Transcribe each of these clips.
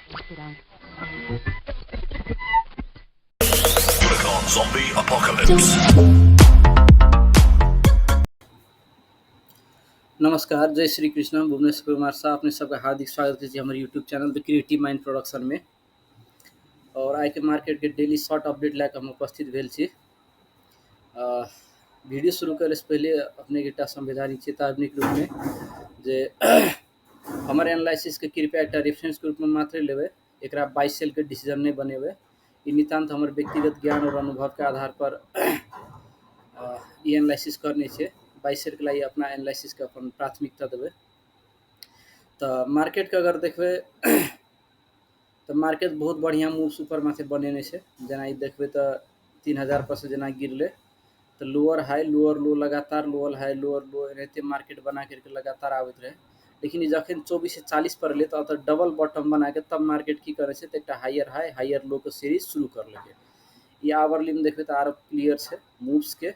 Zombie Apocalypse. नमस्कार, जय श्री कृष्ण। भुवनेश्वर कुमार शाह अपने सबके हार्दिक स्वागत करै छी हमर YouTube channel the creative mind production में। और आइ के मार्केट के डेली शॉर्ट अपडेट लए कऽ हम उपस्थित भेल छी। वीडियो शुरू करे से पहिले अपने के एकटा संवैधानिक चेतावनी के रूप में जे हमर एनालिसिस के कृपया एकटा रेफरेंस के रूप में मात्र लेबै, एकरा बाई सेल के डिसीजन नहि बनेबै। ई नितान्त हमर व्यक्तिगत ज्ञान और अनुभव के आधार पर ई एनालिसिस करने छै। बाई सेल के लिए अपना एनालिसिस के अपन प्राथमिकता देबै। तऽ मार्केट के अगर देखबै तऽ मार्केट बहुत बढ़िया मूव ऊपर माथे बनेने छै। जेना ई देखबै तऽ 3000 पर से जेना गिरलै तऽ लोअर हाई लोअर लो, लगातार लोअर हाई लोअर लो एनाहिते मार्केट बना करके लगातार आबैत रहै। लेकिन ई जखन 2440 पर एलै तऽ ओतऽ डबल बॉटम बना के तब मार्केट की करै छै तऽ एकटा हायर हाई हायर लो के सीरीज शुरू करलकै। ई आवरली में देखबै तऽ आरो क्लियर छै मूव्स के,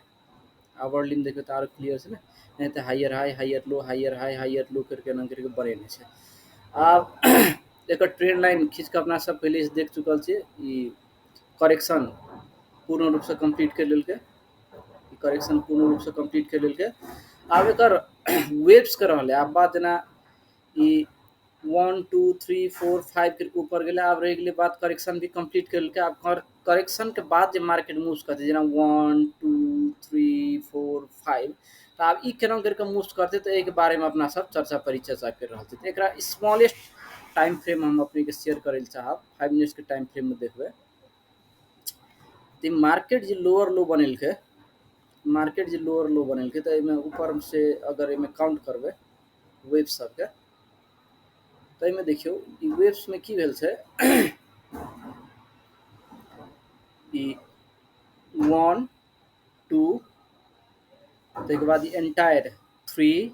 आवरली में देखबै तऽ आरो क्लियर छै ने, एनाहिते higher high higher low higher high higher low करके एना करके बनेने छै। आब एकर ट्रेंड लाइन खींच कऽ अपना सब पहिले से देख चुकल छियै। ई करेक्शन पूर्ण रूप से कंप्लीट कर लेलकै, ई करेक्शन पूर्ण रूप से कंप्लीट कर लेलकै। आब एकर वेव्स के रहलै। आब बात जेना ई 1 2 3 4 5 के ऊपर गेलै, आब रहि गेलै बात करेक्शन भी कंप्लीट कर लेलकै। आब करेक्शन के बाद जे मार्केट मूव करतै जेना 1 2 3 4 5, तऽ आब ई केना करके मूव करतै तऽ एहिके बारेमे अपना सब चर्चा परिचर्चा कर रहल छी। तऽ एकरा स्मॉलेस्ट टाइम फ्रेम हम अपने के शेयर करै लए चाहब। 5 मिनट्स के टाइम फ्रेम में देखबै तऽ मार्केट जे लोअर लो बनेलकै, मार्केट जे लोअर लो बनेलकै तऽ एहिमे ऊपर से अगर एहिमे काउंट करबै वेव सबके तऽ एहिमे देखियौ ई वेव्स में की भेल छै। ई 1 2 ताहिके बाद ई एंटायर 3,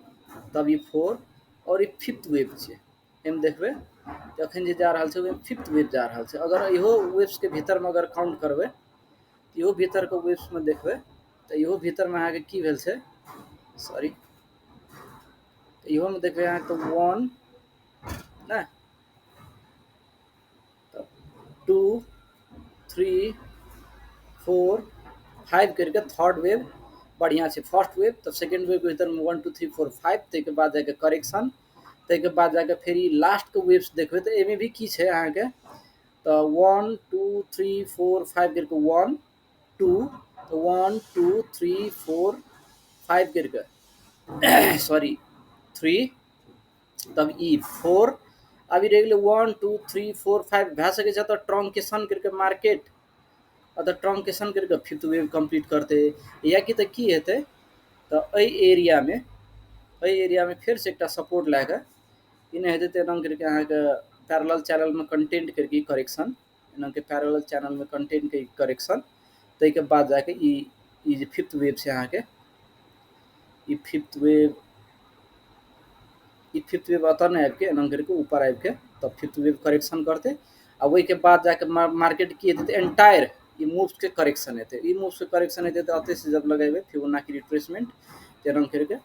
तब ई 4 और ई फिफ्थ वेव छै। एहिमे देखबै तऽ अखन जे जा रहल छै ओहिमे फिफ्थ वेव जा रहल छै। अगर इहो वेव्स के भीतर में अगर काउंट करबै, इहो भीतर के वेव्स में देखबै तऽ इहो भीतर में अहाँके की भेल छै, सॉरी, इहो में देखबै अहाँके 1 ने 2 3 4 5 करके थर्ड वेव बढ़िया छै। फर्स्ट वेव तब सेकेंड वेव के भीतर में 1 2 3 4 5, ताहिके बाद जाके करेक्शन, ताहिके बाद जाके फेर ई लास्ट के वेव्स देखबै तऽ एहिमे भी की छै अहाँके, तऽ 1 2 3 4 5 करके 1 2, तऽ 1 2 3 4 5 करके सॉरी 3, तब ई 4, अभी रहि गेलै 1 2 3 4 5। भए सकै छै तऽ ट्रंकेशन करके मार्केट अतः ट्रंकेशन करके फिफ्थ वेव कंप्लीट करतै, या कि तऽ की हेतै तऽ एहि एरिया में फेर से एकटा सपोर्ट लए कऽ ई नहि हेतै तऽ एना करके अहाँके पैरेलल चैनल में कंटेंट करके ई करेक्शन, एना के पैरेलल चैनल में कंटेंट के करेक्शन, ताहिके बाद जाके ई जे फिफ्थ वेव छै अहाँके, ई फिफ्थ वेव, ई फिफ्थ वेव अतः नहि आबिके एना करके ऊपर आबिके तब फिफ्थ वेव करेक्शन करतै। आ ओहिके बाद जाके मार्केट की हेतै तऽ एंटायर ई मूव्स के करेक्शन हेतै। ई मूव्स के करेक्शन हेतै तऽ अतः से जब लगेबै फिबोनाची रिट्रेसमेंट एना करके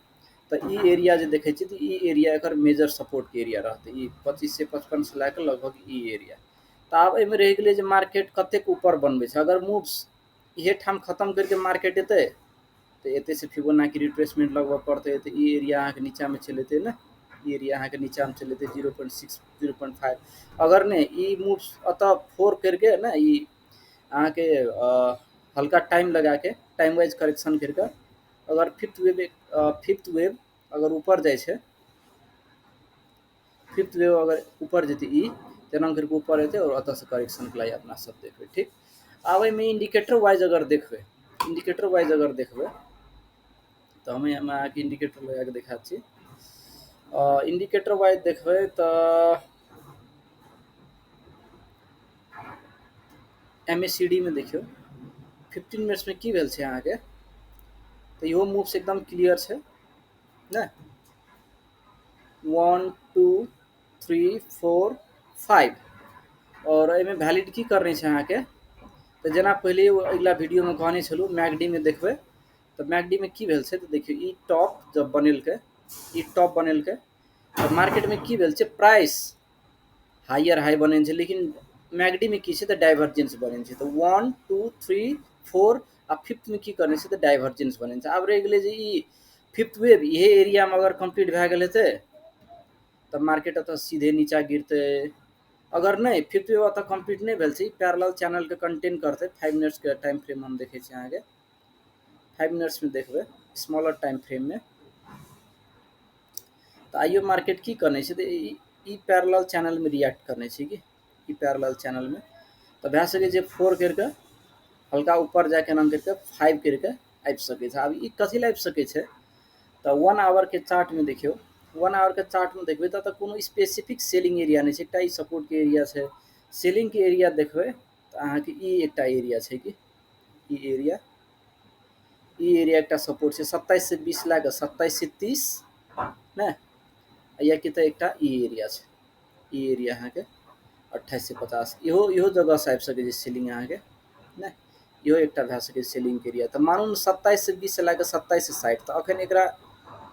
तऽ ई एरिया जे देखै छियै तऽ ई एरिया एकर मेजर सपोर्ट के एरिया रहतै। ई 2555 से लए कऽ लगभग ई एरिया। तऽ आब एहिमे रहि गेलै जे मार्केट कतेक ऊपर बनबै छै। अगर मूव्स इहे ठाम खतम करके मार्केट एतै तऽ एतै से फिबोनाची रिट्रेसमेंट लगबऽ पड़तै, तऽ ई एरिया अहाँके नीचाँमे चलि एतै ने, ई एरिया अहाँके नीचाँमे चलि एतै 0.6 0.5। अगर नहि ई मूव्स अतऽ 4 करके ने ई अहाँके हल्का टाइम लगाके टाइम वाइज करेक्शन करके अगर फिफ्थ वेव अगर ऊपर जाइ छै, फिफ्थ वेव अगर ऊपर जेतै ई तेना करके ऊपर एतै और ओतऽ से करेक्शन के लिए अपना सब देखबै। ठीक, आब एहिमे इंडिकेटर वाइज अगर देखबै, इंडिकेटर वाइज अगर देखबै तऽ हम अहाँके इंडिकेटर लगा के देखा छी। इंडिकेटर वाइज देखबै तऽ MACD में देखियौ 15 मिनट्स में की भेल छै अहाँके, तऽ इहो मूव्स एकदम क्लियर छै ने, 1 2 3 4 5। और एहिमे वैलिड की करने छै अहाँके, तऽ जेना पहिले अगिला वीडियो में कहने छलहुँ मैगडी में देखबै तऽ मैगडी में की भेल छै तऽ देखियौ ई टॉप जब बनेलकै, ई टॉप बनेलकै तऽ मार्केट में की भेल छै, प्राइस हायर हाई बनेने छै, लेकिन मैगडी में की छै तऽ डाइवर्जेंस बनेने छै। तऽ 1 2 3 4 आ फिफ्थ में की करने छै तऽ डाइवर्जेंस बनेने छै। आब रहि गेलै जे ई फिफ्थ वेव इहे एरिया में अगर कंप्लीट भए गेल हेतै तऽ मार्केट एतऽ सीधे नीचा गिरतै। अगर नहि फिफ्थ वेव एतऽ कंप्लीट नहि भेल छै, पैरेलल चैनल के कंटेन करतै। 5 मिनट्स के टाइम फ्रेम हम देखै छी अहाँके, 5 मिनट्स में देखबै स्मॉलर टाइम फ्रेम में। तऽ आइयो मार्केट की करने छै तऽ ई पैरेलल चैनल में रिएक्ट करने छै कि ई पैरेलल चैनल में। तऽ भए सकै छै 4 करिके हल्का ऊपर जाके एना करिके 5 करिके आबि सकै छै। आब ई कथी लए आबि सकै छै तऽ 1 our के चार्ट में देखियौ, 1 our के चार्ट में देखबै तऽ कोनो स्पेसिफिक सेलिंग एरिया नहि छै, एकटा ई सपोर्ट के एरिया छै। सेलिंग के एरिया देखबै तऽ अहाँके ई एकटा एरिया छै कि ई एरिया, ई एरिया एकटा सपोर्ट छै 27 से 20 लए कऽ 27 से 30 ने, या कि तऽ एकटा ई एरिया छै, ई एरिया अहाँके 28 से 50, इहो इहो जगह से आबि सकै छै सेलिंग अहाँके ने, इहो एकटा भए सकै छै सेलिंग के एरिया। तऽ मानू ने 27 से 20 से लए कऽ 27 से 60, तऽ अखन एकरा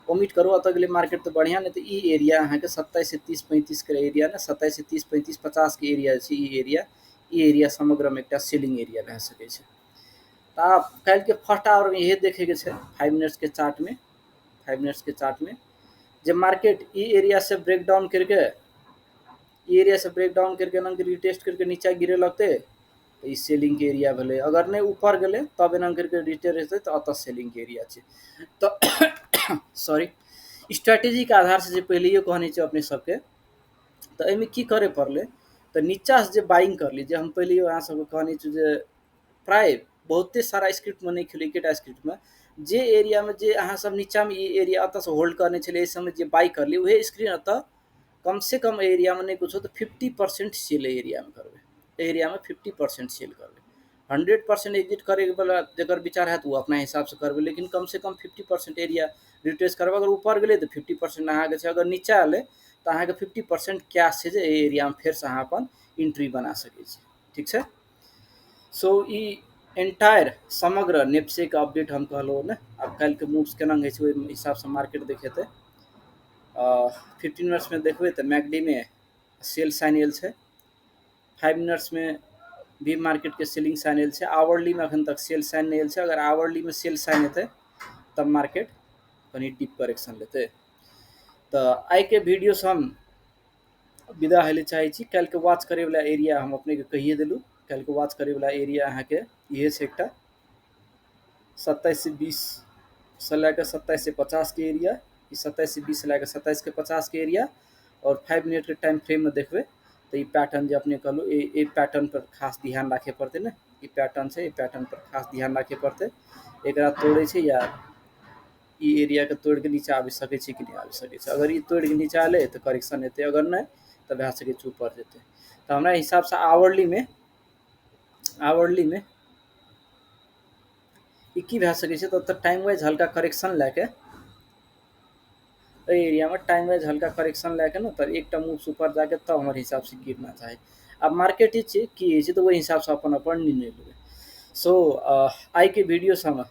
ओमिट करू, ओतऽ गेलै मार्केट तऽ बढ़िआँ, नहि तऽ ई एरिया अहाँके 27 से 30 35 के एरिया ने, 27 से 30 35 50 के एरिया छै ई एरिया, ई एरिया समग्रमे एकटा सेलिंग एरिया भए सकै छै। तऽ आब काल्हिके फर्स्ट आवरमे इहे देखैके छै 5 मिनट्स के चार्ट में, 5 मिनट्स के चार्ट में जे मार्केट ई एरिया से ब्रेक डाउन करके, ई एरिया से ब्रेक डाउन करके एना रिटेस्ट करके नीचा गिरे लगतै तऽ ई सेलिंग के एरिया भेलै। अगर नहि ऊपर गेलै तब एना करके रिटेस्ट हेतै तऽ एतऽ सेलिंग के एरिया छै। तऽ सॉरी, स्ट्रेटेजी के आधार से जे पहिलैयो कहने छै अपने सबके, तऽ एहिमे की करे पड़लै तऽ नीचा से जे बाइंग करली, जे हम पहिलैयो अहाँ सबके कहने छी जे प्राय बहुते सारा स्क्रिप्ट में नहि खेलै, एकेटा स्क्रिप्ट में जे एरिया में जे अहाँ सब नीचा में ई एरिया एतऽ से होल्ड करने छलियै, एहि समय जे बाई करली उहे स्क्रीन एतऽ कम से कम एहि एरिया में नहि कुछो तऽ 50% सेल एहि एरिया में करबै, एहि एरिया में 50% सेल करबै। 100% एग्जिट करैवला जकर विचार हैत ओ अपना हिसाबसँ करबै, लेकिन कम से कम 50% एरिया रिट्रेस करबै। अगर ऊपर गेलै तऽ 50% अहाँके छै, अगर नीचा एलै तऽ अहाँके 50% कैश छै जे एहि एरियामे फेरसँ अहाँ अपन एंट्री बना सकै छी। ठीक छै, सो ई एंटायर समग्र नेप्से के अपडेट हम कहलहुँ ने। आब काल्हिके मूव्स केना होइ छै ओहि हिसाबसँ मार्केट देखेतै। 15 मिनट्स में देखबै तऽ मैगडी में सेल साइन आयल छै, 5 मिनट्स में भी मार्केट के सेलिंग साइन आयल छै, आवरली में अखन तक सेल साइन नहि आयल छै। अगर आवरली में सेल साइन हेतै तब मार्केट कनि डीप करेक्शन लेतै। तऽ आइके वीडियो से हम विदा होइ लए चाहै छी। काल्हिके वॉच करैवला एरिया हम अपनेके कहिए देलहुँ, काल्हिके वॉच करैवला एरिया अहाँके इहे छै एकटा 27 से 20 से लए कऽ 27 से 50 के एरिया, ई 27 से 20 से लए कऽ 27 के 50 के एरिया। और 5 मिनट के टाइम फ्रेम में देखबै तऽ ई पैटर्न जे अपने कहलहुँ ई पैटर्न पर खास ध्यान राखे पड़तै ने, ई पैटर्न छै, ई पैटर्न पर खास ध्यान राखे पड़तै। एकरा तोड़ै छै या ई एरिया के तोड़ि के नीचा आबि सकै छै कि नहि आबि सकै छै। अगर ई तोड़ि के नीचा एलै तऽ करेक्शन हेतै, अगर नहि तऽ भए सकै छै ऊपर जेतै। तऽ हमरा हिसाबसँ आवरली में ई की भए सकै छै तऽ ओतऽ टाइम वाइज हल्का करेक्शन लए के एहि एरिया में टाइम वाइज हल्का करेक्शन लए के ने तब एकटा मूव ऊपर जाके तब हमर हिसाबसँ गिरना चाही। आब मार्केट ही छै की होइ छै तऽ ओहि हिसाबसँ अपन अपन निर्णय लेबै। सो आइके वीडियो से हम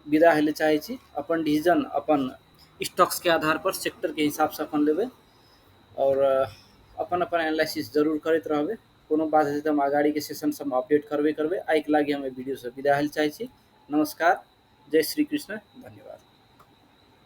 विदा होइ लए चाहै छी। अपन डिसीजन अपन स्टॉक्स के आधार पर सेक्टर के हिसाबसँ अपन लेबै और अपन अपन एनालिसिस जरूर करैत रहबै। कोनो बात हेतै तऽ हम अगाड़ीके सेशन सबमे अपडेट करबे करबै। आइके लागि हम एहि वीडियोसँ विदा होइ लए चाहै छी। नमस्कार, जय श्री कृष्ण, धन्यवाद।